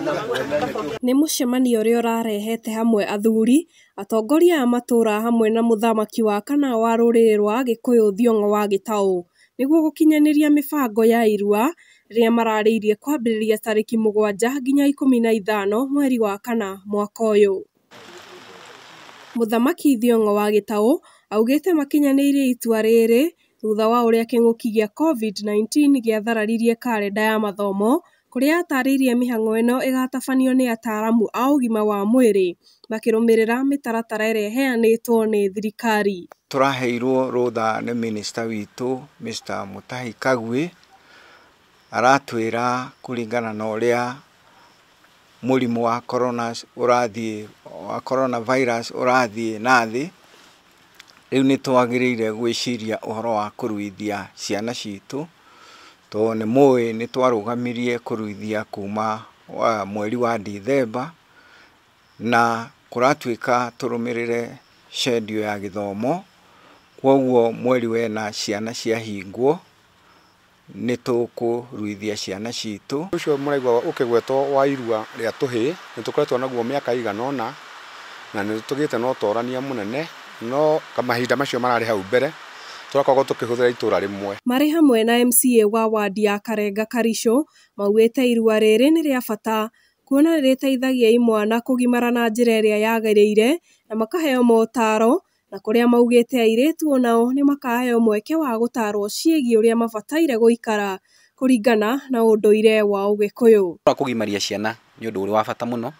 Nĩ mũcemanio ũrĩa ũrarehete hamwe athuri, atongoria a matũra hamwe na mũthamaki wa kana wa rũrĩrĩ rwa Agĩkũyũ Thiong'o wa Gĩtaũ nĩguo gũkinyanĩria mĩbango ya irua rĩrĩa mararĩirie kwambĩrĩria tarĩki 7 nginya 15 mweri wa kana mwaka ũyũ. Mũthamaki Thiong'o wa Gĩtaũ augĩte makinyanĩirie itua rĩrĩ thutha wa ũrĩa kĩng'ũki gĩa COVID-19 gĩathararirie karenda ya mathomo kũrĩa atarĩirie mĩhang'o ĩno ĩgatabanio nĩ ataramu a ũgima wa mwĩrĩ makĩrũmĩrĩra mĩtaratara ĩrĩa ĩheanĩtwo nĩ thirikari. Tũraheirwo rũtha nĩ minister witũ Mr. Mutahi Kagwe, aratwĩra kũringana na ũrĩa mũrimũ wa corona ũrathiĩ, wa corona virus ũrathiĩ na thĩ, rĩu nĩ twagĩrĩire gwĩciria ũhoro wa kũruithia ciana citũ, tondũ nĩ mũĩ nĩ twarũgamirie kũruithia kuma mweri wa Dithemba, na kũratuĩka tũrũmĩrĩre schedule ya gĩthomo, kwoguo mweri wena ciana ciahingwo nĩ tũkũruithia ciana citũ. Ũcio mũraigua ũkĩgwetwo wa irua rĩa tũhĩĩ nĩ tũkoretwo naguo mĩaka ĩigana ũna, na nĩ tũgĩte na ũtorania mũnene, no mahinda macio mararĩ hau mbere tũrakoragwo tũkĩhũthĩra itũra rĩmwe. Marĩ hamwe na MCA wa wadi ya Karenga Karichũ maugĩte irua rĩrĩ nĩ rĩa bata kuona nĩrĩteithagia imwana kũgimara na njĩra ĩrĩa yagĩrĩire na makaheo motaro, na kũrĩa maugĩte airĩtu onao nĩ makaheo mweke wa gũtarwo ciĩgiĩ ũrĩa mabataire gũikara kũringana na ũndũire wa Ũgĩkũyũ. Kũgimaria ciana nĩ ũndũ ũrĩ wa bata mũno,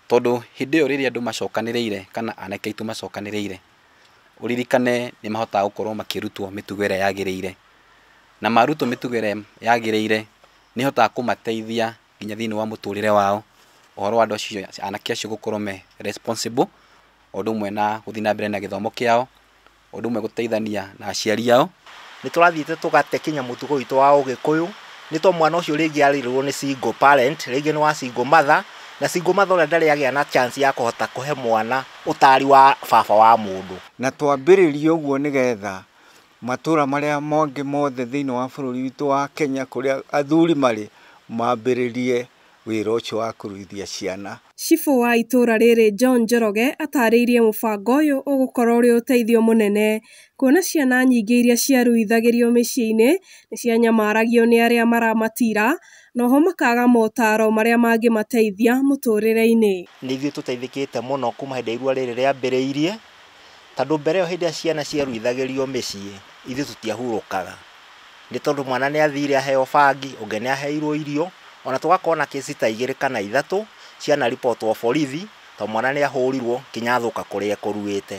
tondũ hĩndĩ ĩyo rĩrĩa andũ macokanĩrĩire kana anake aitũ macokanĩrĩire, ũririkane nĩ mahotaga gũkorwo makĩrutwo mĩtugo ĩrĩa yagĩrĩire, na marutwo mĩtugo ĩrĩa yagĩrĩire nĩ ĩhotaga kũmateithia nginya thĩinĩ wa mũtũrĩre wao, ũhoro wa andũ acio anake acio gũkorwo me responsible, ũndũ ũmwe na gũthiĩ na mbere na gĩthomo kĩao, ũndũ ũmwe gũteithania na aciari ao. Nĩ tũrathiĩte tũgate kinya mũtugo witũ wa Ũgĩkũyũ, nĩ to mwana ũcio rĩngĩ arĩrwo nĩ single parent, rĩngĩ nĩ wa single mother, na single mother ũrĩa ndarĩ agĩa na chance ya kũhota kũhe mwana ũtari wa baba wa mũndũ. Na twambĩrĩrie ũguo nĩgetha matũra marĩa mangĩ mothe thĩinĩ wa bũrũri witũ wa Kenya kũrĩa athuri marĩ mambĩrĩrie wĩra ũcio wa kũruithia ciana. Cibũ wa itũra rĩrĩ John Njoroge atarĩirie mũbango ũyũ ũgũkorwo ũrĩ ũteithio mũnene kuona ciana nyingĩ iria ciaruithagĩrio mĩciĩ-inĩ nĩ cianyamaragio nĩ arĩa maramatira, noho makaga motaro marĩa mangĩmateithia mũtũrĩre-inĩ. Nĩ ithuĩ tũteithĩkĩte mũno kuma hĩndĩ irua rĩrĩ rĩambĩrĩirie, tondũ mbere ĩyo hĩndĩ ĩrĩa ciana ciaruithagĩrio mĩciĩ ithuĩ tũtiahurũkaga, nĩ tondũ mwana nĩ athire aheo bangi, ũngĩ nĩ aheirwo irio, ona tũgakorwo na kesi ta 2 kana 3 ciana ripotwo borithi tondũ mwana nĩ ahũrirwo kinya athũka kũrĩa ekũruĩte.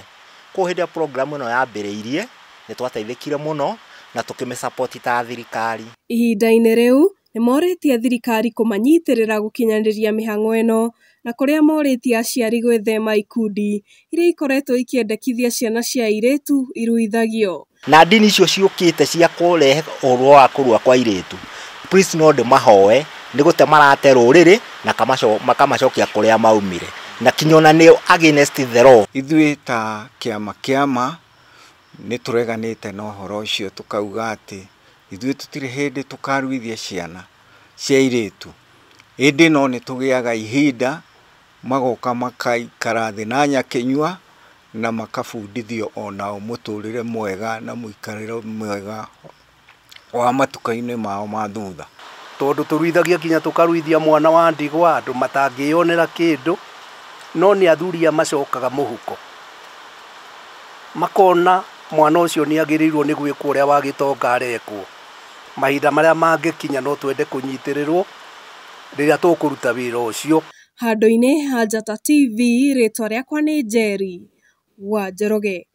Koguo hĩndĩ ĩrĩa program ĩno yambĩrĩirie nĩ twateithĩkire mũno na tũkĩmĩsupport ta thirikari. Ihinda-inĩ rĩu nĩ morĩtie thirikari kũmanyitĩrĩra gũkinyanĩria mĩhang'o ĩno, na kũrĩa morĩtie aciari gwĩthema ikundi iria ikoretwo ikĩendekithia ciana cia airĩtu iruithagio. Na ndini icio ciũkĩte cia kũrehe ũhoro wa kũrua kwa airĩtu, please no ndĩmahoe nĩ gũte marate rũrĩrĩ na makamacokia kũrĩa maumire, na kinya ona nĩ against the law. Ithuĩ ta kĩama kĩama nĩ tũreganĩte na ũhoro ũcio, tũkauga atĩ ithuĩ tũtirĩ hĩndĩ tũkaruithia ciana cia airĩtu, ĩndĩ no nĩ tũgĩaga ihinda magoka makaikara thĩ na nyakĩnyua na makabundithio onao mũtũrĩre mwega na mũikarĩre mwega wa matuka-inĩ mao ma thutha. Tondũ tũruithagia kinya tũkaruithia mwana wa ndigwa andũ matangĩyonera kĩndũ, no nĩ athuri macokaga mũhuko makona mwana ũcio nĩ agĩrĩirwo nĩ gwĩkwo ũrĩa wa gĩtonga arekwo. Mahinda marĩa mangĩkinya no twende kũnyitĩrĩrwo rĩrĩa tũkũruta wĩra ũcio. Handũ-inĩ ha Njata TV, rĩtwa rĩakwa nĩ Njeri wa Njoroge.